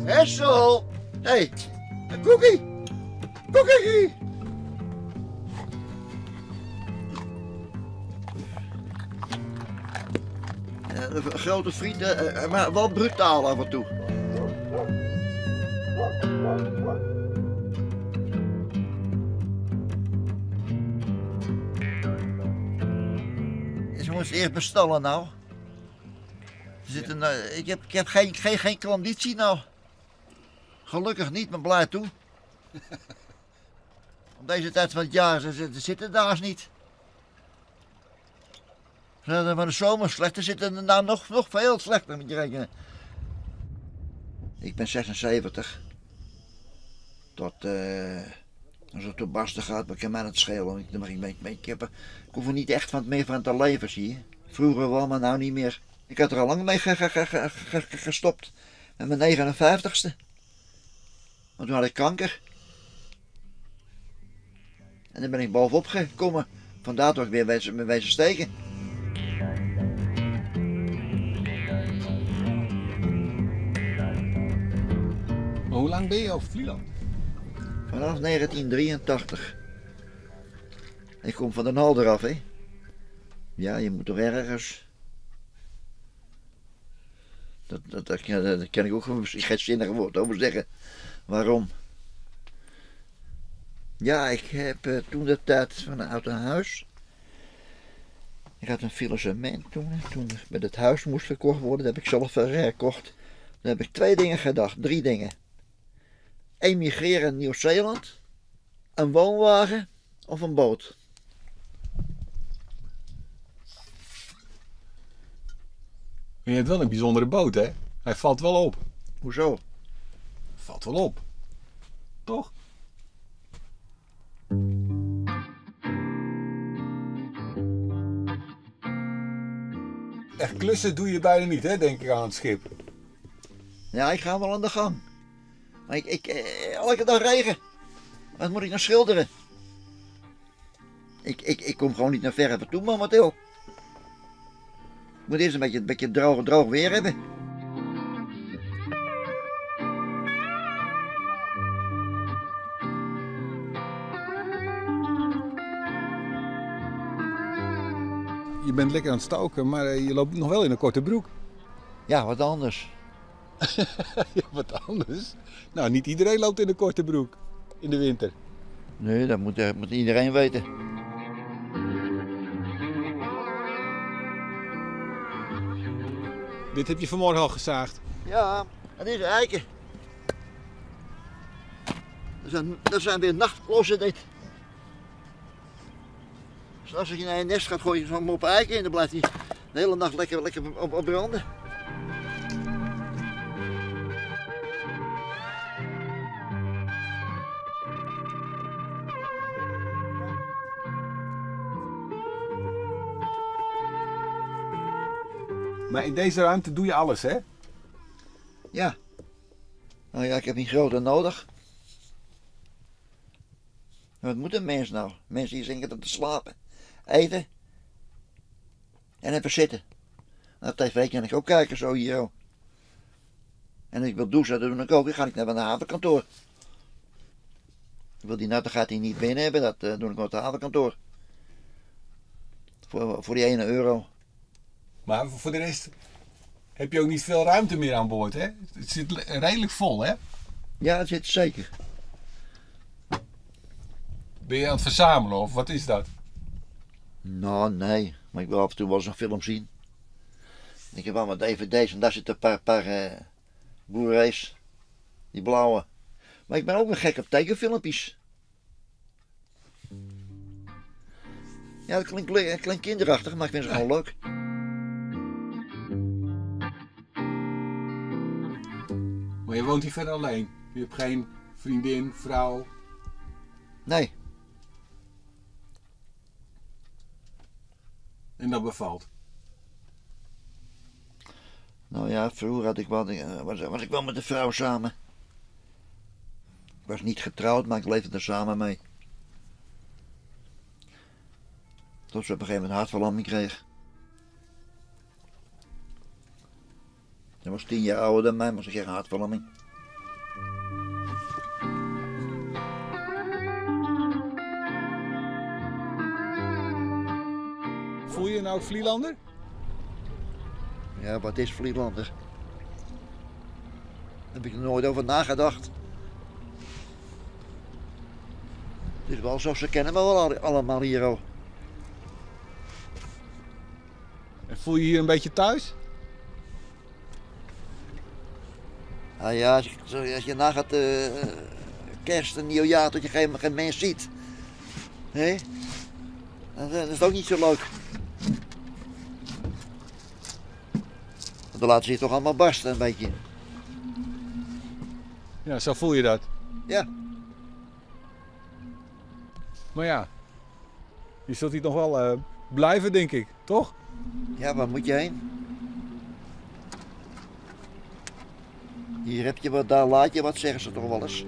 Hessel! Hey, Cookie! Cookie! Een grote vriend, maar wel brutaal af en toe. Ze moest eerst bestallen nou. Zitten, ik heb geen conditie nou. Gelukkig niet, maar blij toe. Om deze tijd van het jaar ze zitten daar eens niet. Maar de zomer slechter zitten er nou nog veel slechter, moet je rekenen. Ik ben 76. Tot, als het tot barsten gaat, maar kan mij het schelen. Ik hoef er niet echt meer van te leven, zie je. Vroeger wel, maar nou niet meer. Ik had er al lang mee gestopt. Met mijn 59ste. Want toen had ik kanker. En dan ben ik bovenop gekomen. Vandaar dat ik weer wezen steken. Maar hoe lang ben je op Vlieland? Vanaf 1983. Ik kom van de Nalder af, hè. Ja, je moet toch ergens. Dat kan ik ook geen zinnig woord over zeggen. Waarom? Ja, ik heb toen de tijd van een oud huis. Ik had een filosement toen. Toen met het huis moest verkocht worden, dat heb ik zelf verkocht. Toen heb ik 2 dingen gedacht, 3 dingen. Emigreren in Nieuw-Zeeland, een woonwagen of een boot. Maar je hebt wel een bijzondere boot, hè? Hij valt wel op. Hoezo? Valt wel op. Toch? Echt klussen doe je bijna niet, hè, denk ik, aan het schip. Ja, ik ga wel aan de gang. Maar elke dag regen. Wat moet ik nou schilderen? Ik kom gewoon niet naar verre toe momenteel. Ik moet eerst een beetje droog weer hebben. Je bent lekker aan het stoken, maar je loopt nog wel in een korte broek. Ja, wat anders. Ja, wat anders? Nou, niet iedereen loopt in een korte broek in de winter. Nee, dat moet iedereen weten. Dit heb je vanmorgen al gezaagd? Ja, dat is eiken. Dat zijn weer nachtklossen dit. Dus als je naar je nest gaat, gooi je zo'n mop eiken in, dan blijft hij de hele nacht lekker op branden. Maar in deze ruimte doe je alles, hè? Ja. Nou ja, ik heb niet groter nodig. Wat moet een mens nou? Mensen die zingen om te slapen, eten en even zitten. Nou, op tv kan ik ook kijken, zo hier. Oh. En als ik wil douchen, dat doe ik ook. Dan ga ik naar het havenkantoor. Ik wil die nattigheid hier niet binnen hebben, dat doe ik op het havenkantoor. Voor die €1. Maar voor de rest heb je ook niet veel ruimte meer aan boord, hè? Het zit redelijk vol, hè? Ja, het zit zeker. Ben je aan het verzamelen of wat is dat? Nou, nee. Maar ik wil af en toe wel eens een film zien. Ik heb allemaal dvd's en daar zitten een paar Blu-rays. Die blauwe. Maar ik ben ook weer gek op tekenfilmpjes. Ja, dat klinkt kinderachtig, maar ik vind ze gewoon leuk. Maar je woont hier verder alleen? Je hebt geen vriendin, vrouw? Nee. En dat bevalt? Nou ja, vroeger had ik wel, was ik wel met de vrouw samen. Ik was niet getrouwd, maar ik leefde er samen mee. Tot ze op een gegeven moment hartverlamming kreeg. Ze was 10 jaar ouder dan mij, maar ze kreeg een hartverlamming. nou ook Vlielander? Ja, wat is Vlielander? Daar heb ik er nooit over nagedacht. Het is wel zo, ze kennen me wel allemaal hier al. En voel je je hier een beetje thuis? Nou ja, als je nagaat kerst en nieuwjaar dat je geen mens ziet. Hé? Dat is ook niet zo leuk. Want dan laten ze je toch allemaal barsten een beetje. Ja, zo voel je dat. Ja. Maar ja, je zult hier nog wel blijven, denk ik, toch? Ja, waar moet je heen? Hier heb je wat, daar laat je wat, zeggen ze toch wel eens.